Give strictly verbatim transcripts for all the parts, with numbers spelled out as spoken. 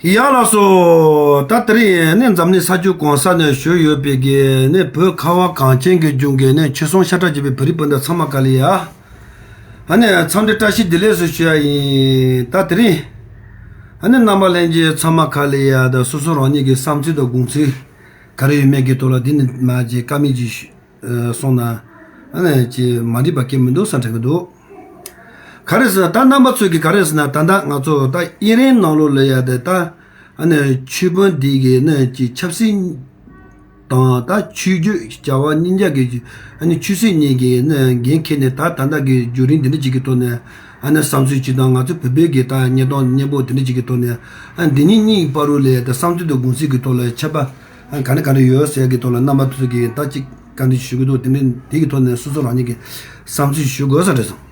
ཡ་ལགས་སོ། ད་དེ་རིང་ནི་འཛམ་གླིང་ས་ཕྱོགས་གང་ས་ནས་བཞུགས་ཡོད་པའི་གི་ནི་བོད་ཁ་བ་གངས་ཅན་གྱི་ལྗོངས་ཀྱི་ནི་ཆོལ་གསུམ་ཤ་ཁྲག་གཅིག་པའི་བོད་རིགས་སྤུན་ཟླ་ཚང་མ་ག་ལ་ཡ། ཨ་ནི་འཚམས་འདྲི་བཀྲ་ཤིས་བདེ་ལེགས་སུ་ཞུ་ཡ་ཡིན། ད་དེ་རིང་ཨ་ནི་རྣམ་པ་ལྷན་རྒྱས་ཚང་མ་ག་ལ་ཡ་ད་སོ་སོ་རང་ཉིད་ཀྱི་བསམ་ཚུལ་དང་དགོངས་ཚུལ་ག་རེ་ཡོད་མེད་ཀྱི་ཐོག་ལ་འདི་ནི་མ་ཅིག་བཀའ་མོལ་ཅིག་ཞུ། སོང་ན་ཨ་ནི་ཅི་མ་འགྲིག་པ་སྐད་མི་འདུག་བསམ་དྲན་གི་འདུག་ག་རེ་ཟེར་ན་ད་རྣམ་པ་ཚོས་ཀྱི་ག་རེ་ཟེར་ན་ད་ལྟ་ང་ཚོ་ད་དབྱིན་རན་ནང་ལོགས་ལ་ཡ་དེ་ད་ཨ་ནི་ཆོས་དཔོན་འདི་གི་ནི་ཅི་ཆབ་སྲིད་དང་ད་ཆོས་བརྒྱུད་བྱ་བ་གཉིས་ཀ་གི་ཨ་ནི་ཆོས་སྲིད་གཉིས་ཀྱི་ནི་འགན་འཁྱེར་ནས་ད་ད་ལྟ་གི་བརྒྱུད་རིམ་འདི་འདྲ་ཅིག་གི་ཐོག་ནས་ཨ་ནི་བསམ་ཚུལ་ཅིག་དང་ང་ཚོ་བོད་པའི་གི་ད་གཉེན་དོན་གཉེན་པོ་དེ་འདྲ་ཅིག་གི་ཐོག་ནས་ཨ་འདི་གཉིས་གཉིས་བར་རུ་ལ་ཡ་དེ་བསམ་ཚུལ་དང་དགོངས་ཚུལ་གི་ཐོག་ལ་ཁྱད་པར། ཨ་ག་ནས་ག་རེ་ཡོད་ཟེར་གྱི་ཐོག་ལ་རྣམ་པ་ཚོ་གིས་ད་ཅིག་བཀའ་འདྲི་ཞུ་གི་འདུག་དེ་འདྲ་དེ་གི་ཐོག་ནས་སོ་སོ་རང་ཉིད་ཀྱི་བསམ་ཚུལ་ཞུ་དགོས་ས་རེད་སོང་།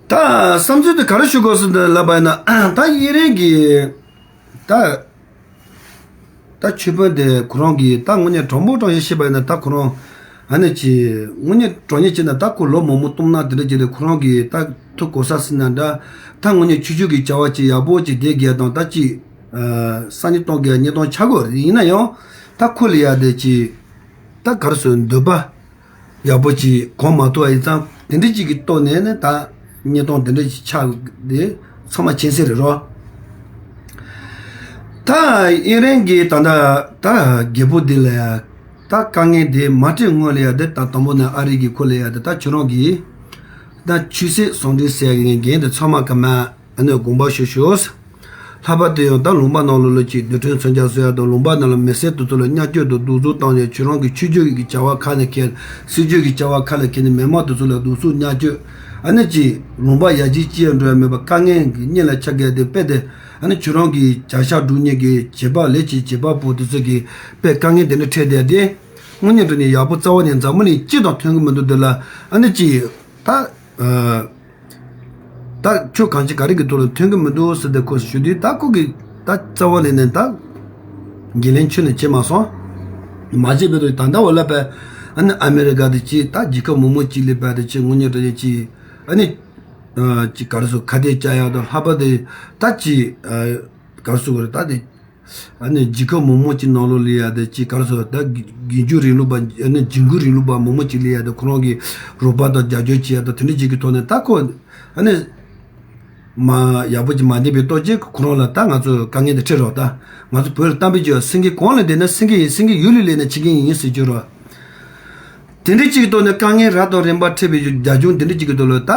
ད་བསམ་ཚུལ་དེ་ག་རེ་ཞུ་དགོས་ཟེར་ན་ལབ་པ་ཡིན་ན་ད་དབྱིན་རན་གྱི་ད་ད་ཆོས་དཔོན་དེ་ཁོ་རང་གིས་ད་དངོས་གནས་དྲང་པོ་དྲང་བཞིན་བཤད་པ་ཡིན་ན་ད་ཁོ་རང་ཨ་ནི་ཅི་དངོས་གནས་དྲང་གནས་བྱས་ན་ད་ཁོ་ལོ་མང་པོ་སྟོང་ན་དེ་འདྲ་བྱས་ཏེ་ཁོ་རང་གིས་ད་ཐུགས་གོ་ས་ཟིན་ན་འདྲ་ད་དངོས་གནས་ཆོས་བརྒྱུད་ཀྱི་བྱ་བ་ཅིག་ཡག་པོ་ཅིག་བསྡད་དགོས་དང་ད་ཅིག་སང་ཉིན་གཏོང་གི་གཉེན་དོན་ཆགས་དགོས་རེད། ཡིན་ན་ཡང་ད་ཁོ་ལ་ཡ་དེ་ཅི་ད་ག་རེ་ཟེར་འདོད་པ་ཡག་པོ་ཅིག་གོ་མ་ཐུབ་པ་ཡིན་ཙང་དེ་འདྲ་ཅིག་གི་ཐོག་ནས་ནི་ད་གཉེན་དོན་དེ་འདྲ་ཅིག་ཆགས་དེ་ཚང་མ་མཁྱེན་གསལ་རེད་རོ། ད་དབྱིན་རན་གྱི་ད་ད་ད་རྒད་པོ་འདི་ལ་ཡ་ད་དཀའ་ངལ་དེ་མ་འཕྲད་སྔོན་ལ་ཡ་དེ་ད་དང་པོ་ནས་ཨ་རི་གི་ཁོ་ལ་ཡ་དེ་ད་ཁྱོད་རང་གིས་ད་ཆོས་སྲིད་ཟུང་འབྲེལ་ཟེར་ཡ་གི་འགན་དེ་ཚང་མ་ག་མ། ཨ་ནི་དགོངས་པ་ཞུ་ཞུ། ལྷག་པར་དུ་ཡང་ད་ལུང་པ་ནང་ལོགས་ལ་ཅིག་རྡུལ་ཕྲན་མཚོན་ཆ་བཟོ་ཡ་དང་ལུང་པ་ནང་ལ་མི་སེར་དེ་ཚོ་ལ་བརྙས་བཅོས་དང་གདུག་རྩུབ་བཏང་ནས་ཁྱོད་རང་གི་ཆོས་བརྒྱུད་ཀྱི་བྱ་བ་ཁ་ནས་འཁྱེར་སྲིད་བྱུས་ཀྱི་བྱ་བ་ཁ་ནས་འཁྱེར་ནས་མི་མང་དེ་ཚོ་ལ་གདུག་རྩུབ་བརྙས་བཅོས་ཨ་ནི་ཅིག་ལུང་པ་ཡར་རྒྱས་ཅི་ཡང་འགྲོ་ཡ་མེད་པ་དཀའ་ངལ་གྱི་གཉེན་ལ་ཆགས་མཁན་དེ་དཔེ་དེ་ཨ་ནི་ཁྱོད་རང་གི་བྱ་གཞག་སྒྲུབ་མཁན་གྱི་བྱེད་པ་ལས་ཀྱི་བྱེད་པ་པོ་དེ་ཚོ་གི་དཔེ་དཀའ་ངལ་དེ་འདྲ་འཕྲད་བསྡད་དེ་དངོས་གནས་དྲང་གནས་ཡག་པོ་རྩ་བ་ནས་འཛམ་བུ་གླིང་སྤྱི་དང་མཐུན་གྱི་མི་འདུག་དེ་ལ་ཨ་ནི་ཅིག་ད། ད་ཁྱོད་གང་ཅི་ག་རེ་གི་ཐོག་ལ་མཐུན་གི་མི་འདུག་ཟེར་ཏེ་ཁོས་ཞུ་དུས་ད་ཁོ་གི་ད་རྩ་བ་ལས་ནས་ད་འགན་ལེན་ཁྱོན་ནས་བྱེད་མ་སོང་། མ་བྱས་པའི་དུས་ད་ལྟ་བ་ལ་པས་ཨ་ནི་ཨ་མེ་རི་ཀ་དེ་ཅི་ད་རྒྱལ་ཁབ་མང་པོ་ཅིག་ལས་པས་དེ་ཅི་དངོས་གནས་དྲང་གནས་ཅི་ཨ་ནི་ཅི་ག་རེ་ཟེར་ཁ་གཏད་བཅག་ཡག་དང་ལྷག་པར་དུ་ད་ཅི་ག་རེ་ཟེར་དགོས་རེད་ད་དེ། ཨ་ནི་རྒྱལ་ཁབ་མང་པོ་ཅིག་ནང་ལོགས་ལ་ཡ་དེ་ཅིག་ག་རེ་ཟེར་ད་རྒྱལ་རྒྱུད་རིང་ལུགས་པ་ཨ་ནི་རྒྱུད་འགྱུར་རིང་ལུགས་པ་མང་པོ་ཅིག་ལ་ཡ་དེ་ཁོ་རང་གི་རོགས་པ་དང་རྒྱབ་སྐྱོར་བྱེད་ཡ་དང་དེ་འདྲ་ཅིག་གི་ཐོག་ནས་ད་ཁོ་ཨ་ནི་མ་ཡག་པོ་ཅིག་མ་བསྡད་པའི་ལྟོ་ཅིག་ཁོ་རང་ལ་ད་ང་ཚོ་དཀའ་ངལ་དེ་འཕྲད་རོགས་ད་ང་ཚོ་བོད་ལ་གཏམ་དཔེ་བརྗོད་སེང་གེ་གང་ལ་བསྡད་ན་སེང་གེ་ཡིན་སེང་གེ་ཡུལ་ལ་སླེབས་ན་ཆི་གེ་ཡིན་ཟེར་བརྗོད་རོགས། དེ་འདྲ་གཅིག་གི་ཐོག་ནས་དཀའ་ངལ་རབ་དང་རིམ་པ་འཕྲད་པའི་རྒྱ་ཁྱོན་དེ་འདྲ་གཅིག་གི་ཐོག་ལ་ད་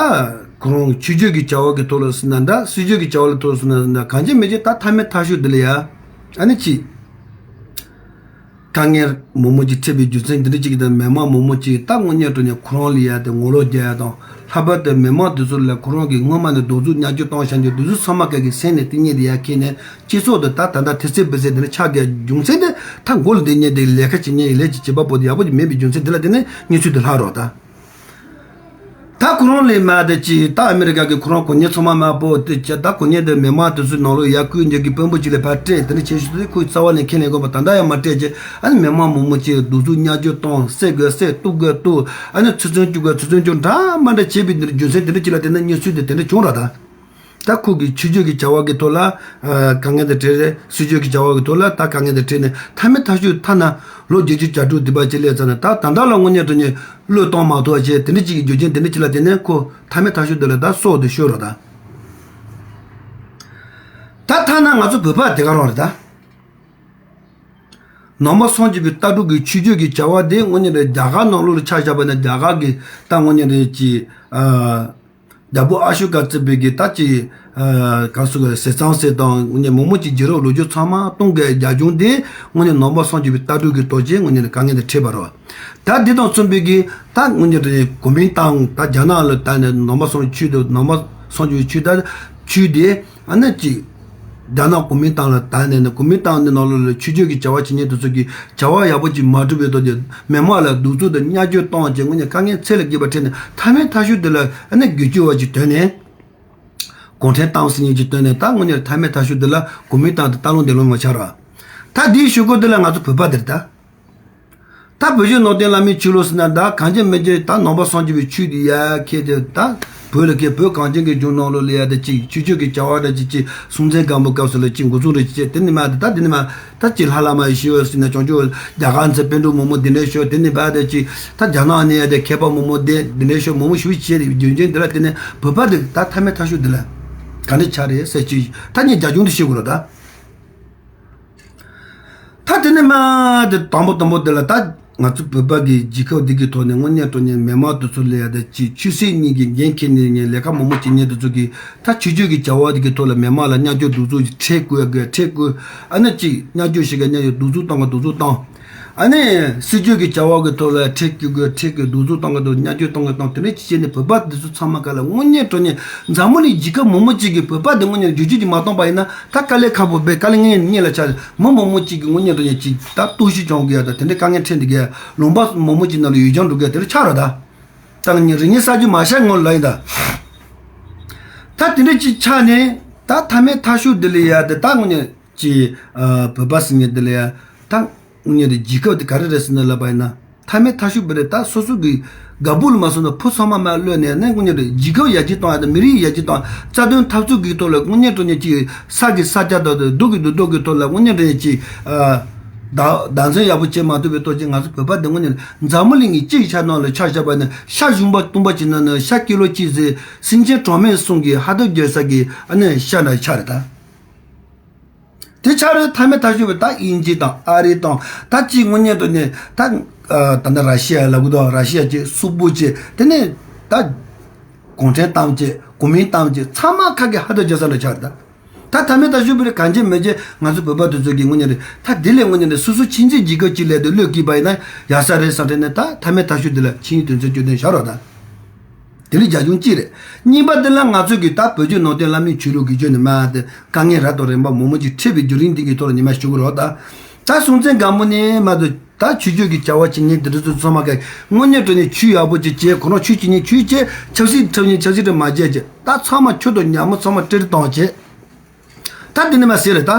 ཁོ་རང་ཆོས་བརྒྱུད་ཀྱི་བྱ་བ་གི་ཐོག་ལ་ཟེར་ན་འདྲ་སྲིད་བྱུས་ཀྱི་བྱ་བ་ལ་ཐོག་ཟེར་ན་འདྲ་གང་ཅི་མི་ཅི་ད་མཐའ་མའི་མཐའ་གཞུག་འདི་ལ་ཡ་ཨ་ནི་ཅི་དཀའ་ངལ་མང་པོ་ཅིག་འཕྲད་པའི་རྒྱུ་མཚན་དེ་འདྲ་གཅིག་གི་ཐོག་མི་མང་མང་པོ་ཅིག་ད་དངོས་གནས་དྲང་གནས་ཁོ་རང་ལ་ཡ་དེ་ངོ་ལོག་རྒྱག་ཡ་དང་ལྷག་པར་དུ་མི་མང་དེ་ཚོ་ལ་ཁོ་རང་གི་སྔོན་མ་ནས་གདུག་རྩུབ་བརྙས་བཅོས་བཏང་བཞག་རྒྱུ་དེ་ཚོ་ཚང་མ་ག་གི་སེམས་ནས་གཏིང་ནས་དེ་ཡ་ཁྱེར་ནས། སྤྱི་ཚོགས་དེ་ད་ད་ལྟ་དེ་ཚེ་བི་ཚེ་འདི་ནི་ཆགས་དགོས་རྒྱུ་མཚན་དེ་ད་མགོ་ལ་འདི་ཉེ་དེ་ལས་ཀ་བྱེད་ཉེ་ཡི་ལས་ཀྱི་བྱེད་པ་པོ་དེ་ཡག་པོ་ཅིག་མེད་པའི་རྒྱུ་མཚན་དེ་ལ་བརྟེན་ནས་གནས་ཚུལ་དེ་ལྷག་རོགས་ད། ད་ཁོ་རང་ལས་མ་དེ་ཅི་ད་ཨ་མི་རི་ཀ་གི་ཁོ་རང་གོ་གནས་ཚང་མ་མ་པོ་དེ་ཅི་ད་གོ་གནས་དེ་མི་མང་དེ་ཚོའི་ནང་ལོགས་ཡར་བསྐུལ་འཇོག་གི་དཔོན་པོ་ཅིག་ལས་ཕར་སྤྲད་དེ་ནི་བྱེད་ཤུགས་དེ་ཁོའི་རྩ་བ་ནས་ཁས་ལེན་དགོས་པ་ད་ལྟ་ཡང་མ་སྤྲད་ཅི་ཨ་ནི་མི་མང་མང་མང་ཅིག་གདུག་རྩུབ་བརྙས་བཅོས་གཏོང་བསད་དགོས་བསད་གཏུབ་དགོས་གཏུབ་ཨ་ནི་ཚུལ་བཙོན་བཅུག་དགོས་ཚུལ་བཙོན་བཅུག་འདྲ་མ་འདྲ་བྱེད་པའི་འདིར་རྒྱུ་མཚན་དེ་འདྲ་ཅིག་ལ་བརྟེན་ནས་གནས་ཚུལ་དེ་དེ་འདྲ་བྱུང་ར་ད། ད་ཁོ་གི་ཆོས་བརྒྱུད་ཀྱི་བྱ་བ་གི་ཐོག་ལ་དཀའ་ངལ་དེ་འཕྲད་རེད། སྲིད་བྱུས་ཀྱི་བྱ་བ་གི་ཐོག་ལ་ད་དཀའ་ངལ་དེ་འཕྲད་ནས་མཐའ་མའི་མཐའ་གཞུག་ཐ་ན་ལོ་བརྒྱད་ཅུ་གྱ་དྲུག་འདི་པ་ཅིག་སླེབས་ཚར་ནས་ད་ད་ལྟ་ལ་དངོས་གནས་དྲང་གནས་བློས་གཏོང་མ་ཐུབ་པ་བྱས་དེ་འདྲ་ཅིག་གི་རྒྱུ་རྐྱེན་དེ་འདྲ་ཅིག་ལ་བརྟེན་ནས་ཁོ་མཐའ་མའི་མཐའ་གཞུག་འདི་ལ་ད་སྲོག་དེ་ཤོར་རོ་ད། ད་ཐ་ན་ང་ཚོ་བོད་པ་དེ་ག་རང་རེད་ད། ནང་པ་སངས་རྒྱས་པའི་ལྟ་གྲུབ་ཀྱི་ཆོས་བརྒྱུད་ཀྱི་བྱ་བ་དེ་དངོས་གནས་རེད་རྒྱ་གར་ནང་ལོགས་ལ་ཆ་བཞག་པ་ན་རྒྱ་གར་གྱི་ད་དངོས་གནས་རེད་ཀྱི་ཨ། རྒྱལ་པོ་ཨ་ཤོ་ཀ་བརྩིས་པའི་གི་ད་ཅི་ག་སུ་གི་ཟས་གཙང་སྲས་དང་དངོས་གནས་མང་མང་ཅིག་བྱེད་རོགས་ལོ་རྒྱུས་ཚང་མ་གཏོང་དགོས་རྒྱ་གཞུང་དེ་དངོས་གནས་ནང་པ་སངས་རྒྱས་པའི་ལྟ་གྲུབ་ཀྱི་ཐོག་ཅིག་དངོས་གནས་དཀའ་ངལ་དེ་འཕྲད་པ་རེད། ད་འདི་དང་མཚུངས་པའི་གི་ད་དངོས་གནས་དེ་གོ་མིན་ཏང་ད་རྒྱ་ནག་ལ་ད་ནས་ནང་པ་སངས་རྒྱས་ཆོས་དང་ནང་པ་སངས་རྒྱས་པའི་ཆོས་ད་ཆོས་དེ་ཨ་ནི་ཅིག་རྒྱ་ནག་གོ་མིན་ཏང་ལ་ད་ནས་ནི་གོ་མིན་ཏང་འདི་ནང་ལོགས་ལ་ཆོས་བརྒྱུད་ཀྱི་བྱ་བ་བྱེད་མཁན་དེ་ཚོ་གི་བྱ་བ་ཡག་པོ་ཅིག་མ་སྒྲུབ་པའི་ཐོག་ནས་མི་མང་ལ་གདུག་རྩུབ་དང་བརྙས་བཅོས་བཏང་བྱས་དངོས་གནས་དཀའ་ངལ་ཚད་ལས་བརྒལ་བ་འཕྲད་ནས་མཐའ་མའི་མཐའ་གཞུག་འདི་ལ་ཨ་ནི་བརྒྱུད་སྐྱོར་བ་ཅིག་ཐོན་ནས། གུང་ཁྲན་ཏང་ཟེར་མཁན་ཅིག་ཐོན་ནས་ད་དངོས་གནས་མཐའ་མའི་མཐའ་གཞུག་འདི་ལ་གོ་མིན་ཏང་དེ་ལྟ་ལོང་འདི་ལོང་མ་ཆགས་ར། ད་འདིའི་ཞུ་སྒོ་འདི་ལ་ང་ཚོ་བོད་པ་འདིར་ད། ད་བོད་བརྒྱུད་ནང་བསྟན་བླ་མའི་ཆོས་ལུགས་ཟེར་ན་ད་གང་ཅི་མི་ཅི་ད་ནང་པ་སངས་རྒྱས་པའི་ཆོས་འདི་ཡ་ཁྱེད་དེ་ད་ བོད་ལ་ཁེ་བོད་གངས་ཅན་གྱི་ལྗོངས་ནང་ལོགས་ལ་ཡ་དེ་ཅིག་ཆོས་སྤྱོད་ཀྱི་བྱ་བ་འདྲ་ཅིག་ཅིག་སྲོང་བཙན་སྒམ་པོའི་སྐབས་སུ་ལ་ཅིག་འགོ་ཚུགས་རེ་ཅིག་བྱས། དེ་ནི་མ་དེ་ད་དེ་ནི་མ་ད་ཅིག་ལྷ་བླ་མ་ཡེ་ཤེས་འོད་ཟེར་ནས་བྱང་ཆུབ་རྒྱ་གར་མཛད་པཎ་གྲུབ་མང་པོ་འདི་འདྲའི་ཤོག་དེ་ནི་མ་དེ་ཅིག་ད་རྒྱ་ནག་ནས་ཡ་དེ་མཁས་པ་མང་པོ་འདི་འདི་འདྲའི་ཤོག་མང་པོ་ཞུ་བྱས་རེད། རྒྱུ་མཚན་འདི་ལ་དེ་ནི་བོད་པ་འདི་ད་ཐ་མལ་ཐ་ཤོས་འདི་ལ་ག་འདྲ་ཆགས་རེད་ཟེར་ཅིག་ད་ངས་རྒྱ་གཞུང་དུ་བཤད་དགོས་རེད་ད། ད་དེ་ནས་མ་དེ་དང་པོ་དང་པོ་དེ་ལ་ད་ང་ཚོ་བོད་པ་གི་རྒྱལ་ཁབ་འདི་གི་ཐོག་ནས་དངོས་གནས་དྲང་གནས་མི་མང་དེ་ཚོ་ལ་ཡ་ད་ཅིག་ཆོས་སྲིད་གཉིས་ཀྱི་འགན་འཁྱེར་ནས་ངས་ལས་ཀ་མང་པོ་བྱེད་མཁན་དེ་ཚོ་གིས་ད་ཆོས་སྤྱོད་ཀྱི་བྱ་བ་འདི་གི་ཐོག་ལ་མི་མང་ལ་བརྙས་བཅོས་སྡུག་རྩུབ་ཁྲལ་དགོས་དགོས་ཁྲལ་དགོས། ཨ་ནི་ཅིག་བརྙས་བཅོས་བྱེད་མཁན་བརྙས་བཅོས་སྡུག་རྩུབ་བཏང་ག་སྡུག་རྩུབ་བཏང་། ཨ་ནི་སྲིད་ཇུས་ཀྱི་བྱ་བ་གི་ཐོག་ལ་ཁྲལ་བསྐྱུར་དགོས་ཁྲལ་གྱི་སྡུག་རྩུབ་གཏོང་གི་འདུག་བརྙས་བཅོས་གཏོང་གི་གཏོང་དེ་འདྲ་ཅིག་བྱས་ནས་བོད་པ་འདི་ཚོ་ཚང་མ་ག་ལ་དངོས་གནས་དྲང་གནས་འཛམ་བུ་གླིང་རྒྱལ་ཁབ་མང་པོ་ཅིག་གིས་བོད་པ་འདི་དངོས་གནས་བསྒྱུར་བཅོས་ཅིག་མ་གཏོང་པ་ཡིན་ན་ད་དཀའ་ལས་ཁག་པོ་བས་དཀའ་ལས་ངན་གཉིས་ལ་ཆགས། མི་མང་པོ་ཅིག་གིས་དངོས་གནས་དྲང་གནས་ཅིག་ད་གཏོར་བཤིག་བྱུང་གི་ཡ་ད་དེ་འདྲའི་དཀའ་ངལ་འཕྲད་འདི་གས་ལུང་པ་མང་པོ་ཅིག་ནང་ལ་ཡུལ་ལྗང་འགྲོ་གི་ཡ་དེ་འདྲ་ཆགས་ར་ད། ད་ངས་རི་ཉིལ་ས་རྒྱུ་མ་ཤར་ངོ་ལ་ཡིན་ད། ད་དེ་འདྲ་ཅིག་ཆགས་ནས་ད་ཐ་མལ་ཐ་ཤོས་འདི་ལ་ཡ་དེ་ད་དངོས་གནས། ཅེས། ཨ། བོད་པ་ཟེར་མཁན་འདི་ལ་ཡ། ད་དངོས་གནས་དེ་རྒྱལ་ཁབ་དེ་ག་རེ་རེད་ཟེར་ན་ལབ་པ་ཡིན་ན། ཐ་མལ་ཐ་ཤོས་བོད་རེད་ད་སོ་སོ་གི་རྒད་པོ་ལ་མ་སོང་ན་བུ་ཚང་མ་མར་གློད་ནས་ནས་དངོས་གནས་དེ་རྒྱལ་ཁབ་ཡར་རྒྱས་གཏོང་ཡ་དང་མི་རིགས་ཡར་རྒྱས་གཏོང་རྩ་དོན་འཐབ་རྩོད་ཀྱི་ཐོག་ལ་དངོས་གནས་དྲང་གནས་ཀྱི་ས་གི་ས་ཆ་དང་དེ་རྡོ་གི་རྡོ་རྡོ་གི་ཐོག་ལ་དངོས་གནས་དྲང་གནས་ཀྱི། ཨ། བདག་བདག་འཛིན་ཡག་པོ་བྱེད་མ་ཐུབ་པའི་ཐོག་ཅིག་ང་ཚོ་བོད་པ་དེ་དངོས་གནས་འཛམ་བུ་གླིང་གི་གཅིག་ཆ་ནང་ལ་ཆ་བཞག་པ་ནི་ཤ་ཞུམ་པ་བཏུང་པ་བྱེད་ན་ནི་ཤ་ཀི་ལོ་གཅིག་ཟེར་སེམས་ཅན་གྲངས་མེད་གསུམ་གྱི་ཧ་ཐོབ་རྒྱལ་ས་གི་ཨ་ནི་ཤ་ན་ཆ་རེད་ད། དེ་ཆ་རེད་ཐ་མལ་ཐ་ཤོས་པའི་ད་དབྱིན་ཇི་དང་ཨ་རི་དང་ད་ཅིག་དངོས་གནས་དྲང་གནས་ད་ད་ལྟ་ར་ཤི་ཡ་ལབ་གི་འདུག་ར་ཤི་ཡ་ཅིག་སུག་པོ་ཅིག་དེ་ནས་ད་གུང་ཁྲན་ཏང་ཅིག་གོ་མིན་ཏང་ཅིག་ཚང་མ་ཁ་གི་ཧ་ཐོབ་རྒྱལ་ས་ལ་ཆགས་རེད་ད། ད་ཐ་མལ་ཐ་ཤོས་པའི་གང་བྱེད་མི་བྱེད་ང་ཚོ་བོད་པ་དེ་ཚོ་གི་དངོས་གནས་རེད་ད། དེ་ལས་དངོས་གནས་རེད་སོ་སོ་ཕྱི་འཛིན་རྒྱལ་ཁབ་ཅིག་ལས་དེ་བློས་བཀལ་པ་ཡིན་ན་ཡག་ས་རེད་བསམ་དྲན་ནས་ད་ཐ་མལ་ཐ་ཤོས་དེ་ལ་ཕྱིན་དོན་ཚན་བཅུ་བདུན་བཞག་རོགས་ད། དེ་ལས་རྒྱ་གཞུང་གཅིག་རེད། གཉིས་པ་དེ་ལ་ང་ཚོ་གི་ད་བོད་བརྒྱུད་ནང་བསྟན་བླ་མའི་ཆོས་ལུགས་ཀྱི་བརྒྱུད་ནས་མ་དེ་དཀའ་ངལ་རབ་དང་རིམ་པ་མང་པོ་ཅིག་འཕྲད་པའི་བརྒྱུད་རིམ་འདི་གི་ཐོག་ལ་ཉི་མ་ཞུ་གི་རོགས་ད། ད་སྲོང་བཙན་སྒམ་པོ་ནས་མ་དུ་ད་ཆོས་བརྒྱུད་ཀྱི་བྱ་བ་བྱེད་མཁན་དེ་འདྲ་ཚོ་ཚང་མ་གི་དངོས་གནས་དྲང་གནས་ཆོས་ཡག་པོ་ཅིག་བྱས་ཁོ་རང་ཆོས་བྱེད་མཁན་ཆོས་བྱས་ཆབ་སྲིད་འཁྲབ་མཁན་ཆབ་སྲིད་འཁྲབ་མ་བྱས་ཅིག་ད་ཚང་མ་ཆོས་དང་ཉ་མོ་ཚང་མ་བྲེལ་བཏང་བྱས། ད་འདི་ནས་མ་ཟེར་རེད་ད།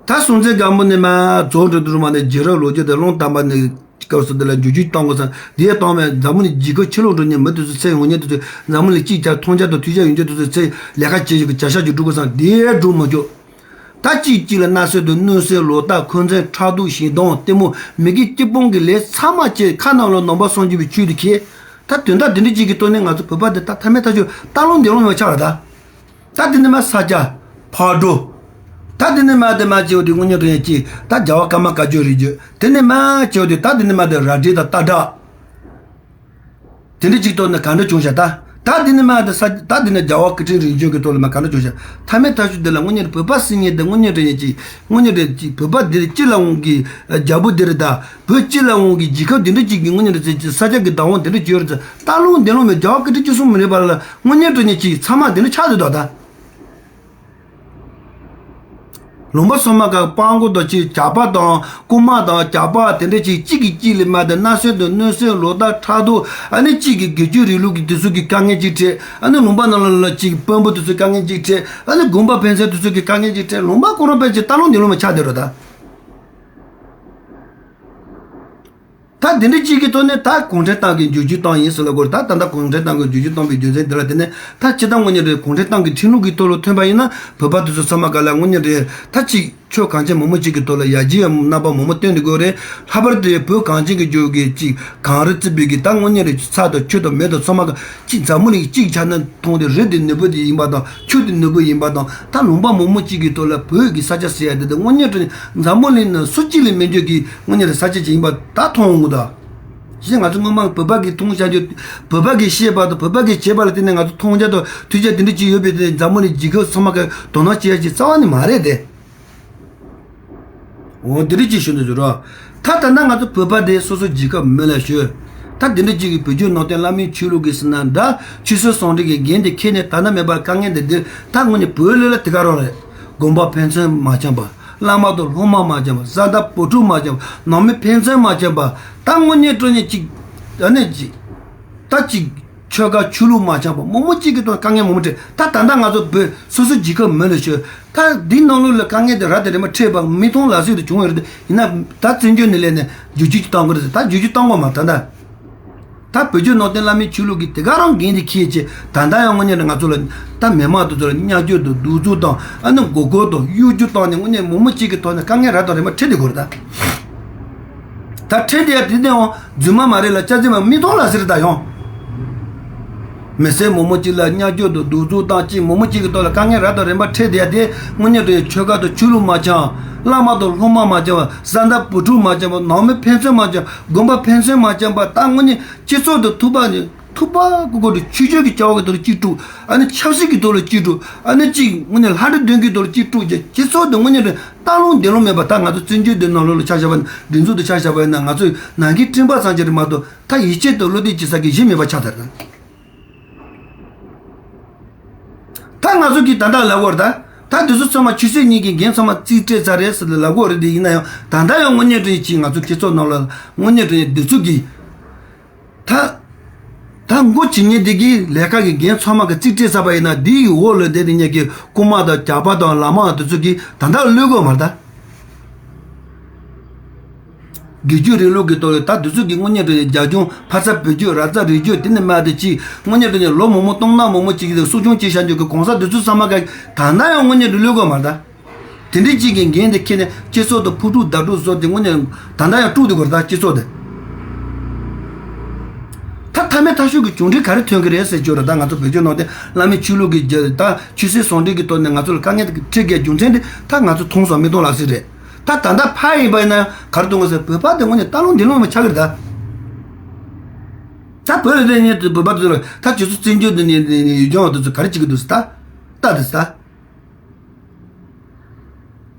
ད་སྲོང་བཙན་སྒམ་པོ་ནས་མ་རྫོགས་འགྲོ་དུས་མ་ནས་རྗེས་རབས་ལོ་རྒྱུས་དང་ལུང་དམ་པ་ནས་སྐབས་སུ་འདི་ལ་འགྱུར་བཅོས་གཏོང་དགོས་ཙང་དེ་ཡང་གཏོང་མེད། འཛམ་བུ་གླིང་རྒྱལ་ཁབ་ཕྱི་ལོགས་འགྲོ་མཁན་མི་དེ་ཚོ་ཚེ་ཡོང་མཁན་དེ་ཚོས་འཛམ་བུ་གླིང་གཅིག་ཆར་མཐོང་རྒྱ་དང་ཐོས་རྒྱ་ཡོང་རྒྱུ་དེ་ཚོས་ཚེ་ལས་ཀ་བྱེད་བཞིན་གྱི་བྱ་གཞག་ཅིག་སྒྲུབ་དགོས་ཙང་དེ་ཡང་སྒྲུབ་མ་བཅུག་ད་གཅིག་གཅིག་ལ་མནའ་ཟོན་དང་གནོན་ཟོན་ལོག་ལྟ་འཁོན་འཛིན་ཕྲག་དོག་ཞེ་སྡང་གཏི་མུག་མི་དགེ་སྐྱིད་སྤོང་གི་ལས་ཚང་མ་བྱས་ཁ་ནང་ལ་ནང་པ་སངས་རྒྱས་པའི་ཆོས་དེ་ཁྱེར། ད་དོན་དག་འདི་འདྲ་གཅིག་གི་ཐོག་ནས་ང་ཚོ་བོད་པ་འདི་ད་ཐ་མལ་ཐ་ཤོས་ལྟ་ལོང་འདི་ལོང་ཡོད་ཆགས་རེད་ད། ད་དེ་ནས་མ་ས་སྐྱ། ཕག་གྲུ། ད་དེ་ནས་མ་དེ་མ་བྱེད་དེ་དངོས་གནས་དྲང་གནས་ཅིག་ད་རྒྱལ་བ་ཀརྨ་བཀའ་བརྒྱུད་རིགས་རྒྱུད་དེ་ནས་མ་བྱེད་དེ་ད་དེ་ནས་མ་དེ་རལ་གྲི་དང་རྟ་བྲག་དེ་འདྲ་ཅིག་ཐོག་ནས་ག་འདྲ་བྱུང་ཤག་ད། ད་དེ་ནས་མ་དེ་ས་ད་དེ་ནས་རྒྱལ་བ་སྐུ་ཕྲེང་རིམ་བྱོན་གྱི་ཐོག་ལ་མ་ག་འདྲ་བྱུང་ཤག་ཐ་མལ་ཐ་ཤོས་འདི་ལ་དངོས་གནས་བོད་པ་ཟེར་མཁན་དེ་དངོས་གནས་དྲང་གནས་ཅིག་དངོས་གནས་དྲང་གནས་ཅིག་བོད་པ་འདི་སྤྱི་ལ་འོང་གི་རྒྱལ་པོ་འདི་རེད་ད། བོད་སྤྱི་ལ་འོང་གི་རྒྱལ་ཁབ་འདི་འདྲ་ཅིག་གི་དངོས་གནས་དྲང་གནས་ཅིག་ས་སྐྱ་གི་བདག་དབང་འདི་འདྲ་ཅིག་ཡོད་རེད་ད། ལྟ་ལོང་འདི་ལོང་མེད་རྒྱལ་བ་སྐུ་ཕྲེང་བཅུ་གསུམ་མི་རེད་པ་ལ་དངོས་གནས་དྲང་གནས་ཅིག་ཚང་མ་འདི་འདྲ་ཆགས་འདུག་ད་ད། ལུང་པ་སོ་མ་ག་སྤྲང་པོ་དང་གཅིག་ཇག་པ་དང་རྐུན་མ་དང་ཇག་པ་དེ་འདྲ་ཅིག་གཅིག་གིས་གཅིག་ལ་མ་དང་མནའ་ཟོན་དང་གནོན་ཟོན་ལོག་ལྟ་ཕྲག་དོག་ཨ་ནི་གཅིག་གིས་དགེ་ཆོས་རིང་ལུགས་ཀྱི་དེ་ཚོ་གི་དཀའ་ངལ་ཅིག་འཕྲད། ཨ་ནི་ལུང་པ་ནང་ལ་ལ་གཅིག་དཔོན་པོ་དེ་ཚོ་དཀའ་ངལ་ཅིག་འཕྲད། ཨ་ནི་དགོན་པ་ཕན་ཚུན་དེ་ཚོ་གི་དཀའ་ངལ་ཅིག་འཕྲད། ལུང་པ་ཁོ་རང་ཕན་ཚུན་ལྟ་ལོང་འདི་ལོང་མ་ཆགས་བསྡད་རོགས་ད། ད་འདི་འདྲ་གཅིག་གི་ཐོག་ནས་ད་གུང་ཁྲན་ཏང་གི་འགྱུར་བཅོས་བཏང་ཡིན་ཟེར་ལབ་དགོས་རེད། ད་ད་ལྟ་གུང་ཁྲན་ཏང་གི་འགྱུར་བཅོས་བཏང་པའི་རྒྱུ་མཚན་འདི་ལ་བརྟེན་ནས་ད་སྤྱིར་བཏང་དངོས་གནས་རེད། གུང་ཁྲན་ཏང་གི་ཁྲིམས་ལུགས་ཀྱི་ཐོག་ལ་ཐོན་པ་ཡིན་ན་བོད་པ་དེ་ཚོ་ཚང་མ་ག་ལ་དངོས་གནས་རེད། ད་གཅིག་ཆོས་གངས་ཅན་མང་པོ་གཅིག་གི་ཐོག་ལ་ཡར་རྒྱས་ཡང་རྣམ་པ་མང་པོ་བཏོན་ཏེ་དགོས་རེད། ལྷག་པར་དུ་བོད་གངས་ཅན་གྱི་ལྗོངས་ཀྱི་གཅིག་གངས་རི་རྩིབ་པའི་གི་ད་དངོས་གནས་རེད། ས་དང་ཆུ་དང་མེ་དང་ཚང་མ་ག་གཅིག་འཛམ་བུ་གླིང་གཅིག་ཆ་ནས་མཐོང་སྟེ་རི་དེ་ནོར་བུ་དེ་ཡིན་པ་དང་ཆུ་དེ་ནོར་བུ་ཡིན་པ་དང་ད་ལུང་པ་མང་པོ་གཅིག་གི་ཐོག་ལ་བོད་ཀྱི་ས་ཆ་ཟེར་ཡ་དེ་དེ་དངོས་གནས་དྲང་གནས་འཛམ་བུ་གླིང་ནང་སུ་གཅིག་ལ་མི་འཇོག་གི་དངོས་གནས་རེད། ས་ཆ་ཅིག་ཡིན་པ་ད་མཐོང་འོང་གི་འདུག་གཞན་ང་ཚོ་སྔོན་མ་བོད་པ་གིས་མཐོང་བྱ་རྒྱུ་བོད་པ་གིས་ཤེས་པ་དང་བོད་པ་གིས་བྱས་པ་ལ་བརྟེན་ནས་ང་ཚོ་མཐོང་རྒྱ་དང་ཐོས་རྒྱ་དེ་འདྲ་ཅིག་ཡོད་པའི་དེ་འཛམ་བུ་གླིང་རྒྱལ་ཁབ་ཚང་མ་གིས་དོ་སྣང་བྱེད་ཡ་ཅིག་རྩ་བ་ནས་མ་རེད་དེ། འོ་འདི་འདྲ་ཅིག་ཞུ་འདོད་བྱུང་རོགས། ད་ད་ལྟ་ང་ཚོ་བོད་པ་དེ་སོ་སོ་རྒྱལ་ཁབ་མིན་ལ་ཞུ། ད་འདི་འདྲ་ཅིག་གི་བོད་བརྒྱུད་ནང་བསྟན་བླ་མའི་ཆོས་ལུགས་ཀྱི་ཟེར་ན་འདྲ་ཆོས་སྲིད་ཟུང་འབྲེལ་གྱི་འགན་དེ་འཁྱེར་ནས་ད་ལྟ་མེད་པར་དཀའ་ངལ་འདི་འདིར་ད་དངོས་གནས་བོད་ལ་ལ་དེ་ག་རང་རེད། དགོན་པ་ཕན་ཚུན་མ་འཆམ་པ། བླ་མ་དང་སློབ་མ་མ་འཆམ་པ། བཟའ་ཟླ་བུ་ཕྲུག་མ་འཆམ་པ། ནང་མི་ཕན་ཚུན་མ་འཆམ་པ། ད་དངོས་གནས་དྲང་གནས་ཅིག་ཨ་ནི་ཅིག་ད་ཅིག་ཆོལ་ཁ་ཆོས་ལུགས་མ་འཆམ་པ་མང་པོ་གཅིག་གི་ཐོག་དཀའ་ངལ་མང་པོ་འཕྲད། ད་ད་ལྟ་ང་ཚོ་བོད་སོ་སོ་རྒྱལ་ཁབ་མིན་ལ་ཤོད། ད་འདི་ནང་ལོགས་ལ་དཀའ་ངལ་དེ་ར་དེ་རེ་མ་འཕྲད་པ་མི་མཐོང་ལག་ཟིན་དུ་བྱུང་ཡོད་རེད། ཡིན་ན་ད་བཙན་བྱོལ་ནས་སླེབས་ནས་བསྒྱུར་བཅོས་ཀྱི་གཏོང་དགོས་རེད། ད་བསྒྱུར་བཅོས་གཏོང་དགོས་མ་ད་ད། ད་བོད་བརྒྱུད་ནང་བསྟན་བླ་མའི་ཆོས་ལུགས་ཀྱི་དེ་ག་རང་འགན་དེ་འཁྱེར་བྱས། ད་ལྟ་ཡང་དངོས་གནས་ང་ཚོ་ལ་ད་མི་མང་དེ་ཚོ་ལ་བརྙས་བཅོས་དང་གདུག་རྩུབ་དང་ཨ་ནི་མགོ་སྐོར་དང་གཡོ་སྒྱུ་བཏང་ནས་དངོས་གནས་མང་པོ་ཅིག་གི་ཐོག་ནས་དཀའ་ངལ་རབ་དང་རིམ་པ་འཕྲད་བསྡད་ཡོད་རེད་ད། ད་འཕྲད་བསྡད་ཡ་དེ་དེའང་རྫུན་མ་མ་རེད་ལ། སྐྱག་རྫུན་མ་མིག་མཐོང་ལག་ཟིན་རེད་ད་ཡང་། མི་སེར་མང་པོ་ཅིག་ལ་བརྙས་བཅོས་དང་གདུག་རྩུབ་བཏང་། ཅིག་མང་པོ་ཅིག་གི་ཐོག་ལ་དཀའ་ངལ་རབ་དང་རིམ་པ་འཕྲད་བསྡད་ཡ་དེ་དངོས་གནས་དྲང་གནས་ཆོལ་ཁ་དང་ཆོས་ལུགས་མ་འཆམ། བླ་མ་དང་སློབ་མ་མ་འཆམ་པ། བཟའ་ཟླ་བུ་ཕྲུག་མ་འཆམ་པ། ནང་མི་ཕན་ཚུན་མ་འཆམ་པ། དགོན་པ་ཕན་ཚུན་མ་འཆམ་པ། ད་དངོས་གནས་སྤྱི་ཚོགས་དང་ཐུག་པ་ནི་ཐུག་པ་ཀུ་ཀུ་དུ་ཆོས་བརྒྱུད་ཀྱི་བྱ་བ་གི་ཐོག་ལ་གཅིག་དཀྲུགས། ཨ་ནི་ཆབ་སྲིད་ཀྱི་ཐོག་ལ་གཅིག་དཀྲུགས། ཨ་ནི་གཅིག་དངོས་གནས་ལྷ་འདྲེ་གདོན་གྱི་ཐོག་ལ་གཅིག་དཀྲུགས་རྒྱུ། སྤྱི་ཚོགས་དེ་དངོས་གནས་དྲང་གནས་ལྟ་ལོང་འདི་ལོང་མེད་པ། ད་ང་ཚོ་བཙན་བྱོལ་འདི་ནང་ལོགས་ལ་ཆ་བཞག་པ་ན། སྒྲིག་འཛུགས་དེ་ཆ་བཞག་པ་ཡིན་ན། ང་ཚོའི་ནང་གི་སྤྲིན་པ་ཙམ་ཅིག་རེད་མ་གཏོགས། ད་ཡིད་ཆེས་དང་བློ་གཏད་བྱེད་ས་གི་གཞི་མེད་པ་ཆགས་ཚར་ད། ད་ང་ཚོ་གིས་ད་ལྟ་ལབ་དགོས་རེད་ད། ད་འདི་ཚོ་ཚང་མ་ཆོས་སྲིད་གཉིས་ཀྱི་འགན་ཚང་མ་རྩིས་སྤྲད་ཚར་རེད་ཟེར་ལབ་དགོས་རེད། དེ་ཡིན་ན་ཡང་ད་ལྟ་ཡང་དངོས་གནས་དྲང་གནས་ཅིག་ང་ཚོ་སྤྱི་ཚོགས་ནང་ལ་དངོས་གནས་དྲང་གནས་འདི་ཚོ་གིས། ད། ད་མགོ་བྱེད་མཁན་དེ་གིས་ལས་ཀ་གི་འགན་ཚང་མ་གི་རྩིས་སྤྲད་ཚར་བ་ཡིན་ན། འདི་ཡི་འོག་ལ་བསྡད་དེ་ཉག་གི་རྐུན་མ་དང་ཇག་པ་དང་ལག་དམར་དེ་ཚོ་གིས་ད་ལྟ་གློད་དགོས་མ་རེད་ད། སྒེར་གཅོད་རིང་ལུགས་ཀྱི་ཐོག་ལ་ད་དེ་ཚོ་གིས་དངོས་གནས་དྲང་གནས་རྒྱ་གཞུང་ཕ་ཚ་བུ་རྒྱུད་ར་ཚ་རུས་རྒྱུད་དེ་ནས་མར་དེ་ཅིག་དངོས་གནས་དྲང་གནས་ལོ་མང་པོ་སྟོང་ཕྲག་མང་པོ་ཅིག་གི་སྲུང་སྐྱོང་བྱས་བཞག་རྒྱུ་གི་གོང་ས་དེ་ཚོ་ཚང་མ་གིས་ད་ལྟ་ཡང་དངོས་གནས་དྲང་གནས་གློད་དགོས་མ་རེད་ད། དེ་འདྲའི་གཅིག་གི་འགན་དེ་འཁྱེར་ནས་སྤྱི་ཚོགས་དང་ཕུ་དཀྲུག་བརྡ་དཀྲུག་བཟོ་དེ་དངོས་གནས་ད་ལྟ་ཡང་དཀྲུག་བསྡད་ཡོད་རེད་ད་སྤྱི་ཚོགས་དེ། ད་མཐའ་མའི་མཐའ་གཞུག་གི་བྱུང་འཕྲིན་ག་རེ་ཐོན་གི་རེད་ཟེར་གྱི་ཡོད་རེད་ད། ང་ཚོ་བོད་བརྒྱུད་ནང་བསྟན་བླ་མའི་ཆོས་ལུགས་ཀྱི་རྒྱ་ད་ཆོས་སྲིད་ཟུང་འབྲེལ་གྱི་ཐོག་ནས་ང་ཚོ་ལ་དཀའ་ངལ་དེ་འཕྲད་དགོས་རྒྱུ་མཚན་དེ་ད་ང་ཚོ་མཐོང་སོང་། མིག་མཐོང་ལག་ཟིན་རེད། ད་ད་ལྟ་ཕར་ཡིན་པ་ཡིན་ན་ག་རེ་གཏོང་དགོས་ཟེར། བོད་པ་དེ་དངོས་གནས་ལྟ་ལོང་འདི་ལོང་མ་ཆགས་གི་རེད་ད། ད་བོད་ལ་བསྡད་མཁན་དེ་བོད་པ་དེ་ཚོ་ལ་ད་ཁྱེད་ཚོ་བཙན་བྱོལ་དུ་ནས་ཡུལ་ལྗོངས་དེ་ཚོ་ག་རེ་བྱེད་ཀྱི་འདུག་ཟེར་ད། ལྟ་དེ་ཟེར་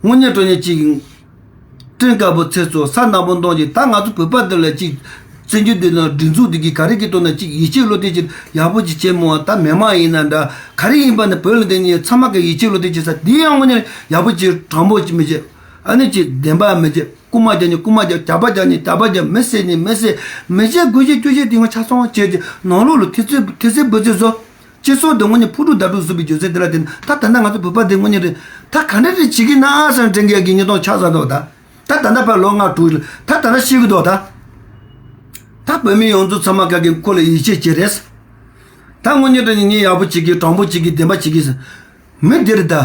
ད། དངོས་གནས་དྲང་གནས་ཅིག་སྤྲིན་དཀར་པོ་ཚེས་སོ་ས་ནག་པོ་མདོག་ཅིག་ད་ང་ཚོ་བོད་པ་འདི་ལ་ཅིག་བཙན་བྱོལ་འདི་ན་སྒྲིག་འཛུགས་འདི་གིས་ག་རེ་གི་ཐོག་ན་ཅིག་ཡིད་ཆེས་བློ་གཏད་ཅིག་ཡག་པོ་ཅིག་བྱེད་མོ། ད་མི་མང་ཡིན་ན་འདྲ། ག་རེ་ཡིན་པ་ནི་བོད་ལ་བསྡད་མཁན་ཚང་མ་གིས་ཡིད་ཆེས་བློ་གཏད་བྱེད་ས་འདི་ཡང་དངོས་གནས་ཡག་པོ་ཅིག་དྲང་པོ་ཅིག་མི་བྱེད། ཨ་ནི་ཅིག་བདེན་པ་མི་བྱེད། རྐུན་མ་རྒྱག་ནི་རྐུན་མ་རྒྱག་ཇག་པ་རྒྱག་ནི་ཇག་པ་རྒྱག་མི་བསད་ནི་མི་བསད། མི་བྱེད་དགོས་བྱེད་སྐྱོ་བྱེད་དེ་ངོ་ཆ་ཚང་བ་བྱེད་ཅིག་ནང་ལོགས་ལ་ཐེ་ཚེ་ཐེ་ཚེ་འབུད་ཚེ་བཟོ། སྤྱི་ཚོགས་འདི་དངོས་གནས་ཕུ་དཀྲུག་བརྡ་དཀྲུག་བཟོ་བའི་རྒྱུ་མཚན་དེ་ལ་བརྟེན་ནས་ད་ད་ལྟ་ང་ཚོ་བོད་པ་འདི་དངོས་གནས་རེད། ད་ག་འདྲ་རེ་བྱེད་ཀྱི་ན་ཨ་སང་དྲན་གྱི་ཡ་གི་ཉིས་སྟོང་ཆགས་ས་འདུག་ད། ད་ད་ལྟ་ཕར་ལོ་ལྔ་དྲུག་རེད། ད་ད་ལྟ་ཤི་གི་འདུག་ད། ད་བོད་མི་ཡོངས་རྫོགས་ཚང་མ་ག་གི་ཁོ་ལ་ཡིད་ཆེས་བྱེད་རེད། ད་དངོས་གནས་དྲང་གནས་ངས་ཡག་པོ་བྱེད་ཀྱི་དྲང་པོ་བྱེད་ཀྱི་བདེན་པ་བྱེད་ཀྱི་ཟེར། མི་འདི་རེད་ད།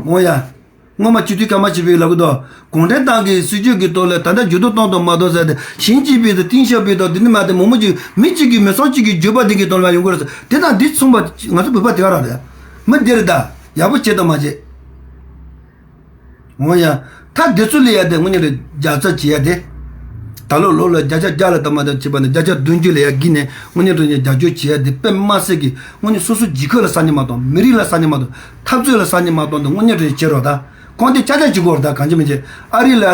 འོ་ཡ། སྔོན་མ་སྤྱི་འཐུས་སྐར་མ་བཞི་པའི་ལབ་གི་འདུག་གུང་ཁྲན་ཏང་གི་སྲིད་ཇུས་ཀྱི་ཐོག་ལ་ད་ལྟ་འགྱུར་ལྡོག་གཏོང་དང་མ་གཏོང་ཟེར་ཏེ། ཞིང་གཅིག་པའི་དང་ཏིང་ཞའོ་ཕིང་དང་དེ་ནི་མ་དེ་མང་མོ་ཅིག་མི་གཅིག་གིས་མི་ཚང་གཅིག་གིས་བརྗོད་པ་དེ་གི་ཐོག་ལ་ཡོང་གི་རེད་ཟེར། དེ་དང་འདི་མཚུངས་པ་ང་ཚོ་བོད་པ་དེ་ག་རང་རེད། མི་འདི་རེད་ད། ཡག་པོ་བྱེད་དང་མ་བྱེད། འོ་ཡ། ད་འདི་ཚོ་ལ་ཡ་དེ་དངོས་གནས་རེད། རྒྱབ་རྩ་བྱེད་ཡ་དེ། ད་ལོ་ལོ་ལ་བརྒྱ་ཆ་བརྒྱ་ལ་ད་མ་ད་བྱེད་པ་ནི་བརྒྱ་ཆ་བདུན་ཅུ་ལ་ཡ་བརྒྱུད་ནས་དངོས་གནས་དྲང་གནས་རྒྱབ་སྐྱོར་བྱེད་ཡ་དེ་དཔེ་མ་སྲིད་ཀྱི་དངོས་གནས་སོ་སོ་རྒྱལ་ཁབ་ལ་ས་ཉིན་མ་གཏོང་། མི་རིགས་ལ་ས་ཉིན་མ་གཏོང་། འཐབ་རྩོད་ལ་ས་ཉིན་མ་གཏོང་དེ་དངོས་གནས་དྲང་གནས་བྱེད་རོགས་ད། ཁོང་དེ་ཅག་ཅག་བྱེད་དགོས་རེད་ད། གང་ཅི་མི་བྱེད། ཨ་རི་ལ་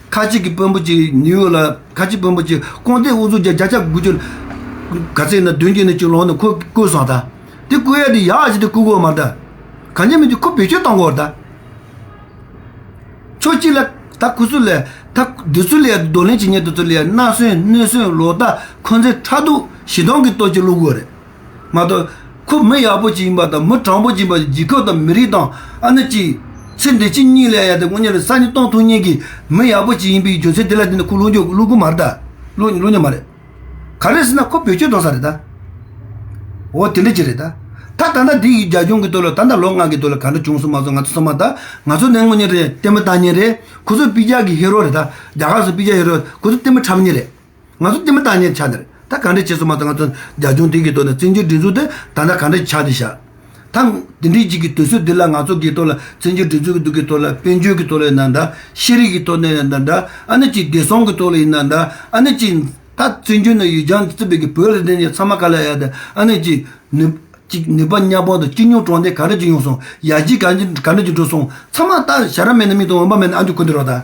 ཁ་ཆེ་གི་དཔོན་པོ་ཅིག་ནིའུ་ཡོག་ལ་ཁ་ཆེ་དཔོན་པོ་ཅིག་ཁོང་དེ་ཨུ་ཚུགས་རྒྱ་བརྒྱ་ཆ་དགུ་བཅུ་ག་ཚད་ཡིན་ན་བདུན་ཅུ་ནས་ཅིག་ལོག་ནས་ཁོ་བསྐོས་སོང་ད། དེ་བསྐོས་ཡ་དེ་ཡག་ཅིག་དེ་བསྐོས་དགོས་མ་རེད་ད། གང་ཅི་མི་བྱེད། ཁོ་བེད་སྤྱོད་གཏོང་དགོས་རེད་ད། ཕྱོགས་གཅིག་ལ་ད་ཁུ་ཚུར་ལས་ད་འདི་ཚོ་ལས་གདོང་ལེན་བྱེད་མཁན་དེ་ཚོ་ལས་མནར་གསོད་གནོད་གསོད་ལོག་ལྟ་འཁོན་འཛིན་ཕྲག་དོག་ཞེ་སྡང་གི་ལྟོ་ཅིག་བླུག་དགོས་རེད། མ་གཏོགས་ཁོ་མི་ཡག་པོ་ཅིག་ཡིན་པ་དང་མི་དྲང་པོ་ཅིག་ཡིན་པ། རྒྱལ་ཁབ་དང་མི་རིགས་དང་ཨ་ནི་ཅིག་ཚེ་འདི་ཕྱི་གཉིས་ལ་ཡ་དེ་དངོས་གནས་ལ་ས་ཉིན་གཏོང་ཐུབ་མཁན་གྱི་མི་ཡག་པོ་ཅིག་ཡིན་པའི་རྒྱུ་མཚན་དེ་ལ་བརྟེན་ནས་ཁོ་བླུག་རྒྱུ་བླུག་གི་མ་རེད་ད། བླུག་བླུག་ཉན་མ་རེད། ག་རེ་ཟེར་ན་ཁོ་བེད་སྤྱོད་གཏོང་ས་རེད་ད། འོ་དེ་འདྲ་ཅིག་རེད་ད། ད་ད་ལྟ་འདི་ཡི་རྒྱ་གཞུང་གི་ཐོག་ལ་ད་ལྟ་ལོ་ལྔ་གི་ཐོག་ལ་ག་འདྲ་བྱུང་སོང་མ་སོང་ང་ཚོ་ཚང་མ་ད་ང་ཚོ་ནས་དངོས་གནས་རེད། ལྟད་མོ་ལྟ་མཁན་རེད། ཁོ་ཚོ་སྤུས་ཀྱག་གི་ཧེ་རོ་རེད་ད། རྒྱ་གར་སུ་སྤུས་ཀྱག་ཧེ་རོ་ཁོ་ཚོ་ལྟད་མོ་འཁྲབ་མཁན་རེད། ང་ཚོ་ལྟད་མོ་ལྟ་མཁན་ཆགས་ནས་རེད། ད་ག་འདྲ་བྱས་སོང་མ་སོང་ང་ཚོ་རྒྱ་གཞུང་དེ་གི་ཐོག་ནས་བཙན་བྱོལ་སྒྲིག་འཛུགས་དེ་ད་ལྟ་ག་འདྲ་ཆགས་བསྡད་ཤག་ད་དེ་འདྲའི་ཅིག་གི་དུས་ཚོད་འདི་ལ་ང་ཚོ་གི་ཐོག་ལ་བཙན་བྱོལ་སྒྲིག་འཛུགས་ཀྱི་འདུག་གི་ཐོག་ལ་དཔལ་འབྱོར་གྱི་ཐོག་ལ་ཡིན་ན་འདྲ། ཤེས་རིག་གི་ཐོག་ནས་ཡིན་ན་འདྲ། ཨ་ནི་ཅིག་བདེ་སྲུང་གི་ཐོག་ལ་ཡིན་ན་འདྲ། ཨ་ནི་ཅིག་ད་བཙན་བྱོལ་ནང་ཡུལ་ལྗོངས་བརྩིས་པའི་གི་བོད་ལ་བསྡད་མཁན་ཚང་མ་ག་ལ་ཡ་དེ་ཨ་ནི་ཅིག་ནུས་ཅིག་ནུས་པ་མཉམ་སྤུངས་དང་སྤྱི་སྙོམས་དྲང་བདེན་ག་འདྲ་ཅིག་ཡོང་སོང་། ཡར་རྒྱས་ག་འདྲ་ག་འདྲ་ཅིག་འགྲོ་སོང་། ཚང་མ་ད་ཞྭ་ར་མེད་ན་མི་དང་འོན་པ་མེད་ན་ཨ་མཆོག་གོ་འདི་རོགས་ད།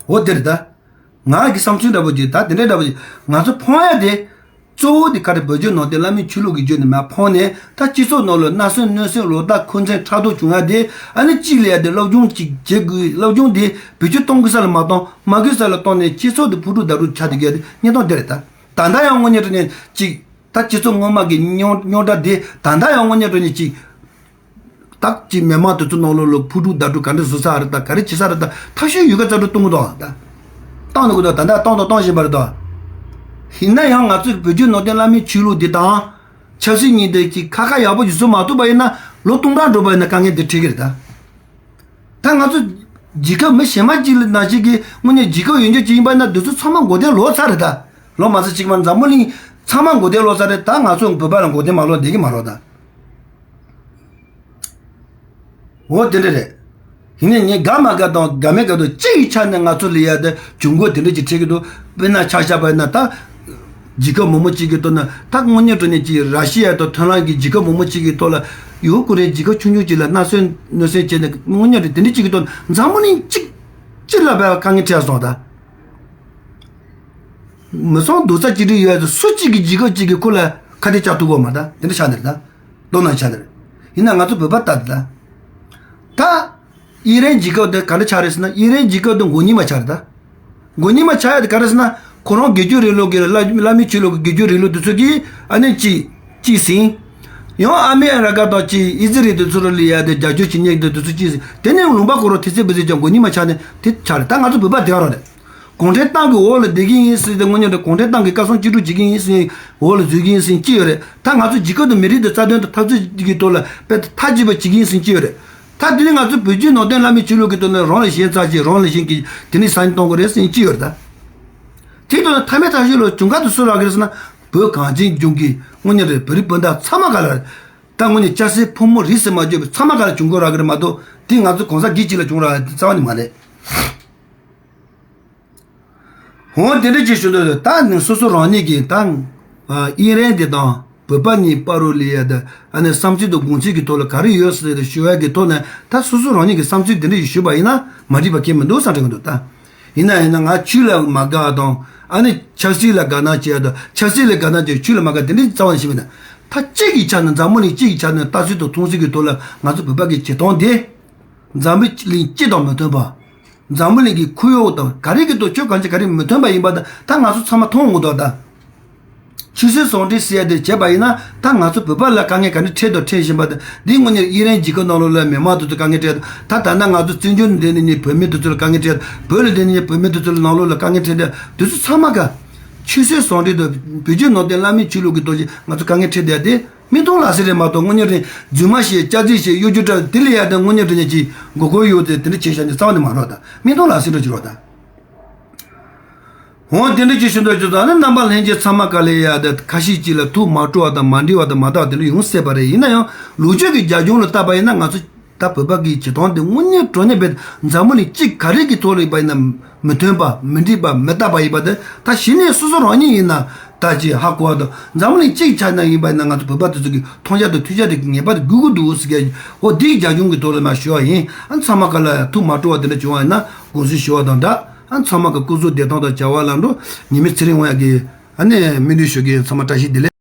འོ་དེ་རེད་ད། ང་གི་བསམ་ཚུལ་འདྲ་པོ་ཅིག་ད་དེ་འདྲ་འདྲ་པོ་ཅིག་ང་ཚོ་ཕོངས་ཡ་དེ། གཙོ་བོ་དེ་ག་རེ་བོད་བརྒྱུད་ནང་བསྟན་བླ་མའི་ཆོས་ལུགས་ཀྱི་བརྒྱུད་ནས་མར་ཕོངས་ནས་ད་སྤྱི་ཚོགས་ནང་ལ་མནར་གསོད་གནོད་འཚེ་ལོག་ལྟ་འཁོན་འཛིན་ཕྲག་དོག་བྱུང་ཡ་དེ། ཨ་ནི་གཅིག་ལ་ཡ་དེ་སློབ་སྦྱོང་ཅིག་བྱེད་དགོས། སློབ་སྦྱོང་དེ་བེད་སྤྱོད་གཏོང་དགོས་ས་ལ་མ་གཏོང་། མ་དགོས་ས་ལ་གཏོང་ནས་སྤྱི་ཚོགས་དེ་ཕུ་དཀྲུག་བརྡ་དཀྲུག་ཆགས་བསྡད་ཡ་དེ་གནས་སྟངས་དེ་རེད་ད། ད་ལྟ་ཡང་དངོས་གནས་དྲང་གནས་ཅིག་ད་སྤྱི་ཚོགས་སྔོན་མ་གི་རྙོག་རྙོག་དྲ་དེ་ད་ལྟ་ཡང་དངོས་གནས་དྲང་གནས་ཅིག་ད་ཅིག་མི་མང་དེ་ཚོ་ནང་ལོགས་ལ་ཕུ་དཀྲུག་བརྡ་དཀྲུག་ག་འདྲ་བཟོ་ས་རེད་ད། ག་རེ་བྱེད་ས་རེད་ད། ཐབས་ཤེས་ཡོད་ག་རྩ་དྲུག་གཏོང་གི་འདུག་ད། བཏང་ནི་གི་འདུག་ད་ལྟ་བཏང་དང་གཏོང་བཞིན་པ་རེད་ད། ཡིན་ན་ཡང་ང་ཚོའི་བོད་བརྒྱུད་ནང་བསྟན་བླ་མའི་ཆོས་ལུགས་འདི་དང་ཆབ་སྲིད་གཉིས་འདི་གཅིག་ཁ་ཁ་ཡག་པོ་ཞིག་བཟོ་མ་ཐུབ་པ་ཡིན་ན་ལོ་སྟོང་ཕྲག་འགྲོ་བ་ཡིན་ན་དཀའ་ངལ་འདི་འཕྲད་ཀྱི་རེད་ད། ད་ང་ཚོ་རྒྱལ་ཁབ་མི་གཞན་མ་གཅིག་ལ་ནང་བཞིན་གྱི་དངོས་གནས་རྒྱལ་ཁབ་ཡོད་རྒྱུ་ཅིག་ཡིན་པ་ན་འདི་ཚོ་ཚང་མ་མགོ་རྟིང་ལོག་ཚར་རེད་ད། ལོ་མ་ཚད་གཅིག་མ་འཛམ་བུ་གླིང་ཚང་མ་མགོ་རྟིང་ལོག་ཚར་རེད་ད། ང་ཚོ་བོད་པ་ལ་མགོ་རྟིང་མ་ལོག་བསྡད་ཀྱི་མ་རེད་ད། འོ་དེ་འདྲ་རེད། ཡིན་ནའི་ངས་དགའ་མ་དགའ་དང་དགའ་མི་དགའ་དང་སྤྱི་ཡི་ཆ་ནས་ང་ཚོ་ལ་ཡ་དེ་གྱོང་གུད་དེ་འདྲ་ཅིག་འཕྲད་ཀྱི་འདུག་དཔེར་ན་ཆ་བཞག་པ་ཡིན་ན་ད། རྒྱལ་ཁབ་མང་པོ་གཅིག་གི་ཐོག་ན་ད་དངོས་གནས་དྲང་གནས་ཀྱི་ར་ཤི་ཡ་དང་ཐའི་ལན་གྱི་རྒྱལ་ཁབ་མང་པོ་གཅིག་གི་ཐོག་ལ་ཡུ་ཀུ་རེན་རྒྱལ་ཁབ་ཆུང་ཆུང་གཅིག་ལ་མནར་གསོད་གནོད་སེལ་བྱས་ནས་དངོས་གནས་དྲང་དེ་འདྲ་གཅིག་གི་ཐོག་ན་འཛམ་བུ་གླིང་གཅིག་སྤྱི་ལ་བས་དཀའ་ངལ་འཕྲད་སོང་ད། མི་ཚང་རྡོག་རྩ་གཅིག་སྒྲིལ་ཡོད་ཚེ་སུ་གཅིག་གིས་རྒྱལ་ཁབ་གཅིག་གི་ཁུར་ལ་ཁ་གཏད་བཅག་ཐུབ་ཀྱི་ཡོད་མ་རེད་ད། དེ་འདྲ་ཆགས་ནས་རེད་ད། མདོར་ན་ཆགས་ནས་རེད། ཡིན་ན་ང་ཚོ་བོད་པ་ལྟ་དེ་ད། ད། ཨི་རན་རྒྱལ་ཁབ་དེ་ག་འདྲ་ཆགས་རེད་ཟེར་ན་ཨི་རན་རྒྱལ་ཁབ་དེ་མགོ་གཉིས་མ་ཆགས་རེད་ད། མགོ་གཉིས་མ་ཆགས་ཡ་དེ་ག་རེ་ཟེར་ན་ཁོ་རང་སྒེར་གཅོད་རིང་ལུགས་ཀྱི་བླ་བླ་མའི་ཆོས་ལུགས་ཀྱི་སྒེར་གཅོད་རིང་ལུགས་དེ་ཚོ་གིས་ཨ་ནི་གཅིག་གཅིག་ཟིན། ཡང་ཨ་མི་རི་ཀ་དང་གཅིག་ཨི་ཟི་རེལ་དེ་ཚོ་ལ་ཡ་དེ་རྒྱབ་སྐྱོར་བྱེད་མཁན་དེ་ཚོ་གཅིག་ཟིན། དེ་ནས་ལུང་པ་ཁོ་རང་ཐེ་ཚེ་བུ་ཚེ་ཀྱང་མགོ་གཉིས་མ་ཆགས་ནས་དེ་ཆགས་རེད་ད། ང་ཚོ་བོད་པ་དེ་ག་རང་རེད། གུང་ཁྲན་ཏང་གི་འོག་ལ་བསྡད་ཀྱི་ཡིན་ཟེར་ཏེ་དངོས་གནས་དེ་གུང་ཁྲན་ཏང་གི་བཀའ་གསུང་ཅི་སྒྲུབ་བྱེད་ཀྱི་ཡིན་ཟེར་འོག་ལ་འཛུལ་གྱི་ཡིན་ཟེར་གཅིག་ཡོད་རེད། ད་ང་ཚོ་རྒྱལ་ཁབ་དང་མི་རིགས་དེ་རྩ་དོན་དང་འཐབ་རྩོད་ཀྱི་ཐོག་ལ་དཔེ་མཐའ་གཅིག་པ་བྱེད་ཀྱི་ཡིན་ཟེར་གཅིག་ཡོད་རེད། ད་དེ་ནི་ང་ཚོ་བོད་བརྒྱུད་ནང་བསྟན་བླ་མའི་ཆོས་ལུགས་ཀྱི་ཐོག་ནས་རང་ལ་ཞེན་ཚར་གྱི་རང་ལ་ཞེན་གྱི་དེ་ནི་ས་ཡིན་གཏོང་དགོས་རེད་ཟེར་གཅིག་ཡོད་རེད་ད། དེའི་ཐོག་ནས་མཐའ་མའི་མཐའ་གཞུག་ལ་གྱོང་ཁ་དེ་སུ་རག་གི་རེད་ཟེར་ན་བོད་གངས་ཅན་ལྗོངས་ཀྱི་དངོས་གནས་རེད། བོད་རིགས་སྤུན་ཟླ་ཚང་མ་ག་ལ་རེད། ད་དངོས་གནས་སྐྱ་སེར་ཕོ་མོ་རིས་སུ་མ་ཆད་པའི་ཚང་མ་ག་ལ་གྱོང་གུད་རག་གི་རེད་མ་གཏོགས་དེ་ང་ཚོ་གང་ཟག་སྒེར་གཅིག་ལ་གྱོང་རག་ཡ་དེ་རྩ་བ་ནས་མ་རེད། འོ་དེ་འདྲ་ཅིག་ཞུ་འདོད་ད་ནི་སོ་སོ་རང་ཉིད་ཀྱི་ད་ཨི་རན་དེ་དང་བོད་པ་གཉིས་བར་རུ་ལ་ཡ་ད་ཨ་ནི་བསམ་ཚུལ་དང་དགོངས་ཚུལ་གྱི་ཐོག་ལ་ག་རེ་ཡོད་ཟེར་ཏེ་ཞུ་ཡ་གི་ཐོག་ནས་ད་སོ་སོ་རང་ཉིད་ཀྱི་བསམ་ཚུལ་དེ་འདྲ་ཞིག་ཞུས་པ་ཡིན་ན་མ་འགྲིག་པ་གང་ཡང་མི་འདུག་བསམ་དྲན་གྱི་འདུག་ད་ཡིན་ན་ཡིན་ན་ང་ཆོས་ལ་མ་དགའ་བ་དང་ཨ་ནི་ཆབ་སྲིད་ལ་དགའ་སྣང་བྱེད་ཡ་དང་ཆབ་སྲིད་ལ་དགའ་སྣང་བྱེད་ཆོས་ལ་མ་དགའ་དེ་འདྲ་རྩ་བ་ནས་ཞིག་མིན་ད། ད་གཅིག་གི་ཆ་ནས་འཛམ་བུ་གླིང་གཅིག་གི་ཆ་ནས་ལྟ་ཚུལ་དང་མཐོང་ཚུལ་གྱི་ཐོག་ལ་ང་ཚོ་བོད་པ་གི་བྱེད་སྟངས་དེ། འཛམ་བུ་གླིང་སྤྱི་དང་མི་མཐུན་པ། འཛམ་བུ་གླིང་གི་ཁོར་ཡུག་དང་ག་རེ་གི་ཐོག་ཆོས་གང་ཅི་ག་རེ་མི་མཐུན་པ་ཡིན་པ་དང་ད་ང་ཚོ་ཚང་མ་མཐོང་འོང་དོ་ད། ཆོས་སྲིད་ཟུང་འབྲེལ་ཟེར་ཡ་དེ་བྱས་པ་ཡིན་ན་ད་ང་ཚོ་བོད་པ་ལ་དཀའ་ངལ་ག་རེ་འཕྲད་དང་འཕྲད་བཞིན་པ་དང་འདི་དངོས་གནས་ཨི་རན་གྱི་ཁ་ནང་ལོགས་ལ་མི་མང་དེ་ཚོ་དཀའ་ངལ་འཕྲད་དང་ད་ད་ལྟ་ང་ཚོ་བཙན་བྱོལ་ནང་བསྡད་ནས་ནི་བོད་མི་དེ་ཚོ་ལ་དཀའ་ངལ་འཕྲད་བོད་ལ་བསྡད་ནས་ནི་བོད་མི་དེ་ཚོ་ལ་ནང་ལོགས་ལ་དཀའ་ངལ་འཕྲད་དེ་དེ་ཚོ་ཚང་མ་ག་ཆོས་སྲིད་ཟུང་འབྲེལ་དང་བོད་བརྒྱུད་ནང་བསྟན་བླ་མའི་ཆོས་ལུགས་ཀྱི་ཐོག་ཆེད་ང་ཚོ་དཀའ་ངལ་འཕྲད་བསྡད་དེ། མིག་མཐོང་ལག་ཟིན་རེད་མ་གཏོགས་དངོས་གནས་དྲང་རྫུན་མ་བཤད་སྐྱག་རྫུན་བཤད་གཡོ་སྒྱུ་བཀྲམ་དེ་ལ་ཡ་དང་དངོས་གནས་དྲང་གནས་ཀྱི་མགོ་སྐོར་ཡོད་དེ་དེ་འདྲ་བྱས་བཞག་ནས་རྩ་བ་ནས་མ་རོགས་དང་མིག་མཐོང་ལག་ཟིན་འགྲོ་གི་རོགས་དང་། འོ་དེ་འདྲ་ཅིག་ཞུ་འདོད་ཅིག་དང་ནི་རྣམ་པ་ལྷན་རྒྱས་ཚང་མ་ག་ལེ་ཡ་དེ་ཁ་ཤས་ཅིག་ལ་ཐུགས་མ་སྤྲོ་བ་དང་མ་འགྲིག་པ་དང་མ་དག་དེ་འདྲ་ཡོང་སྲིད་པ་རེད། ཡིན་ན་ཡང་ལོ་རྒྱུས་ཀྱི་རྒྱབ་ལྗོངས་ལ་བལྟས་པ་ཡིན་ན་ང་ཚོ། ད་བོད་པ་གི་བྱེད་སྟངས་དེ་དངོས་གནས་དྲང་གནས་བས་འཛམ་བུ་གླིང་གཅིག་ག་རེ་གི་ཐོག་ལ་ཡིན་པ་ཡིན་ན་མི་མཐུན་པ་མི་འགྲིག་པ་མི་རྟག་པ་ཡིན་པ་དེ་ད་གཞི་ནས་སོ་སོ་རང་ཉིད་ཡིན་ན་ད་ཅི་ཧ་གོ་བ་དང་འཛམ་བུ་གླིང་གཅིག་ཆ་ན་ཡིན་པ་ཡིན་ན་ང་ཚོ་བོད་པ་དེ་ཚོ་གི་མཐོང་རྒྱ་དང་ཐོས་རྒྱ་དེ་ངེས་པར་དུ་དགོས་ཀྱི་འདུག་ཟེར་གྱི་འོ་འདིའི་རྒྱབ་ལྗོངས་ཀྱི་ཐོག་ལ་མ་ཞུ་བ་ཡིན། ཨ་ཚང་མ་ག་ལ་ཐུགས་མ་སྤྲོ་བ་དེ་འདྲ་བྱུང་བ་ཡིན་ན་དགོངས་སེལ་ཞུ་བ་དང་འདྲ། ཨ་ཚང་མ་གི་སྐུ་གཟུགས་བདེ་ཐང་དང་བྱ་བ་ལམ་འགྲོ་ཉི་མའི་ཚེ་རིང་འོང་ཡག་གི་ཨ་ནི་སྨོན་འདུན་ཞུ་གི་ཡིན། ཚང་མ་བཀྲ་ཤིས་བདེ་ལེགས།